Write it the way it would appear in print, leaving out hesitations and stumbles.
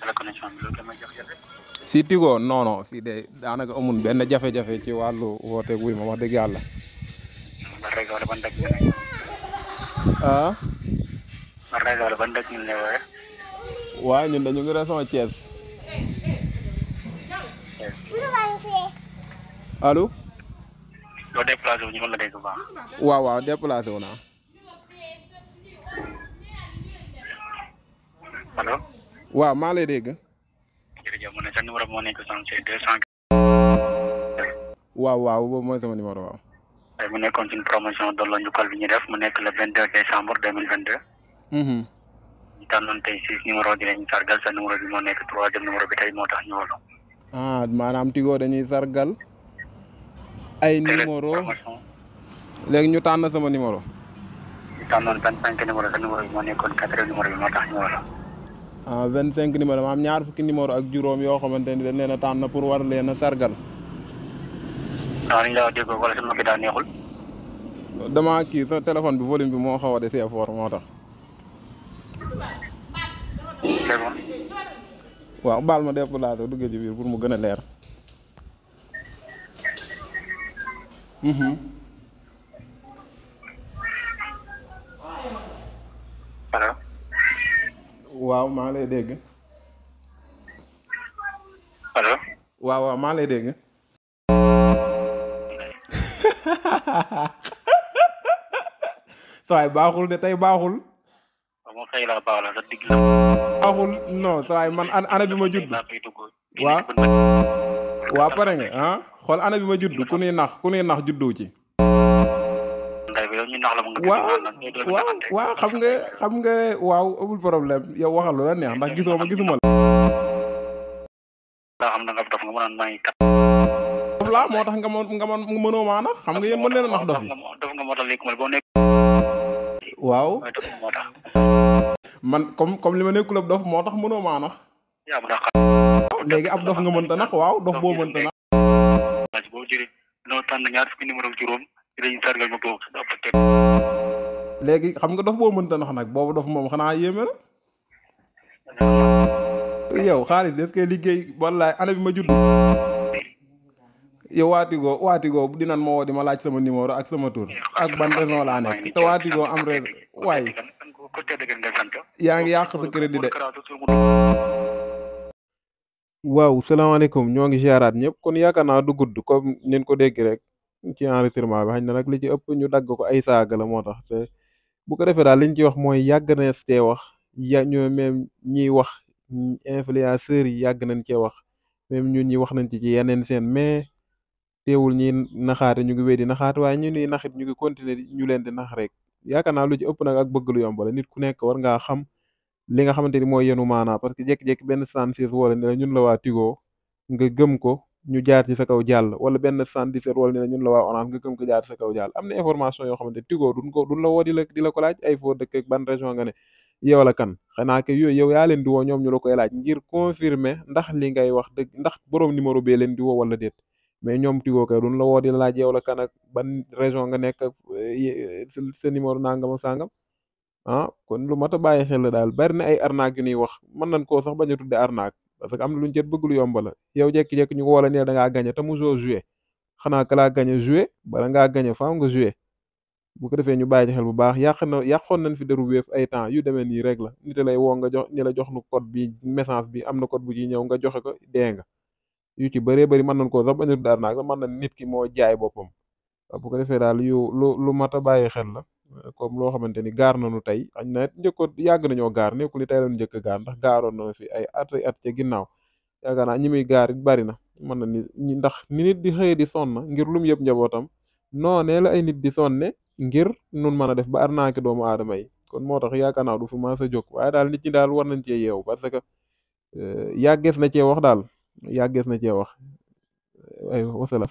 la connexion bi loolu ma jafe-jafe. si Tigo non non fii de daanaka amul benn jafe-jafe ci wàllu woote wuy ma wax dëgg yàlla. ban réseau wala ban dëkk nga ne. ah. ban réseau wala ban dëkk nga ne woowee. waaw ñun dañu ngi région Thiès. allo. loo déplacé wu ñu mën la dégg bu baax. waaw waaw déplacé wu naa. allo. waaw maa lay dégg. jërëjëf mu ne sa numéro moo nekk 76 200. waaw waaw boobu mooy sama numéro waaw. tey mu nekkoon suñu promotion doon la njukkal bi ñu def mu nekk le 22 décembre 2022. ñu tànnoon tey 6 numéro dinañ sargal sa numéro bi moo nekk 3e numéro bi tey moo tax ñu wolo. ah maanaam Tigo dañuy sargal ay numéro léegi ñu tànn sama numéro. ñu tànnoon 25 numéro sa numéro bi moo nekkoon 4e numéro bi moo tax ñu wolo. ah 25 numéro maam ñaar fukki numéro ak juróom yoo xamante ni dañ leen a tànn pour war leen a sargal. waaw ni ñu la wax déggoo wala sama bi daa neexul. dama kii sa téléphone bi volume bi moo xaw a desee fort moo tax. léegi moom. waaw baal ma déplacé duggee ci biir pour mu gën a leer. allo. waaw maa lay dégg. allo. waaw waaw maa lay dégg. saay baaxul de tey baaxul. waaw moom xëy na baax la sa digg la. baaxul non saay man ana bi ma judd. waaw waaw pare nga ah xool ana bi ma judd ku nuy nax juddu ci. waaw waaw xam nga waaw amul problème yow waxal lu la neex ndax gisoo ma gisuma la. daa xam na nga dof nga mënoon maa ngi kat. dof laa moo tax nga mënoo maa nax xam nga yéen mën leen a nax dof yi. dof nga moo tax léegi boo nekk. waaw dof nga moo tax. man comme li ma nekkul ab dof moo tax mënoo maa nax. yaa ma tax. léegi ab dof nga mënta nax waaw dof boo mënta nax. boo jëlee noo tànn ñaar fukki numéro juróom ci lañu sargal ma boobu. léegi xam nga dof boo mënta nax nag boobu dof moom xanaa yéeme na. yow xaalis des koy liggéey wallaay ana bi ma judd. yow waatigo dinan ma woo di ma laaj sama numéro ak sama tur ak ban raison laa nekk te waatigo am raison waaye yaa ngi yàq sa crédit de. waaw salaamaaleykum ñoo ngi ziaraat ñëpp kon yaakaar naa du gudd comme nin ko dégg rek ci enregistrement bi xañ na nag li ci ëpp ñu dagg ko ay saaga la moo tax te bu ko defee daal liñ ci wax mooy yàgg na cee wax ñoo même ñiy wax influenceurs yi yàgg nañ cee wax même ñun ñi wax nañ ci yeneen seen mais teewul ñi naxaate ñu ngi wéy di naxaate waaye ñu ni naxit ñu ngi continuer ñu leen di nax rek yaakaar naa lu ci ëpp nag ak bëgg lu yomb la nit ku nekk war ngaa xam li nga xamante ni mooy yenu maanaa parce que jékki-jékki benn 76 wala ne la ñun la waa Tigo nga gëm ko ñu jaar ci sa kaw jàll wala benn 77 wala ne la ñun la waa Orange nga gëm ko jaar ci sa kaw jàll am na information yoo xamante Tigo duñ la woo di la ko laaj ay foo dëkk ak ban région nga ne yow la kan xanaa ke yooyu yow yaa leen di woo ñoom ñu la koy laaj ngir confirmer ndax li ngay wax dëgg ndax borom numéro bee leen di woo wala déet mais ñoom Tigo kay duñ la woo di la laaj yow la kan ak ban région nga nekk ak sa numéro nangam ak sangam ah kon lu mat a bàyyi xel la daal bari na ay arnaque yu ñuy wax mën nañ koo sax bañ a tudde arnaque parce que am na luñ cet bëgg lu yomb la yow jekki-jekki ñu woo la ne da ngaa gañe te mosoo joué xanaa ka laa gañe joué bala ngaa gañe faaw nga joué bu ko defee ñu bàyyi xel bu baax yàqoon nañ fi deru Wave ay temps yu demee nii rek la nit lay woo nga jox ni la jox nu code bi message bi am na code bu ciy ñëw nga joxe ko dee nga yu ci bëree bëri mën nañ koo sax bañ a tudde arnaque la mën na nit ki moo jaay boppam bu ko defee daal lu mat a bàyyi xel la comme loo xamante ni gaar nañu tey añ na njëkkoon yàgg nañoo gaar nekkul ni tey lañu njëkk gaar ndax gaaroon na fi ay at ca ginnaaw yaakaar naa ñi muy gaar it bari na mën na ni ndax ni nit di xëye di sonn ngir lum yëpp njabootam noonee la ay nit di sonne ngir nun mën a def ba arnaque doomu aadama yi kon moo tax yaakaar naa du fi ma sa jóg waaye daal nit ñi daal war nañ cee yeewu parce que yàggees na cee wax daal yàggees na cee wax ay wasala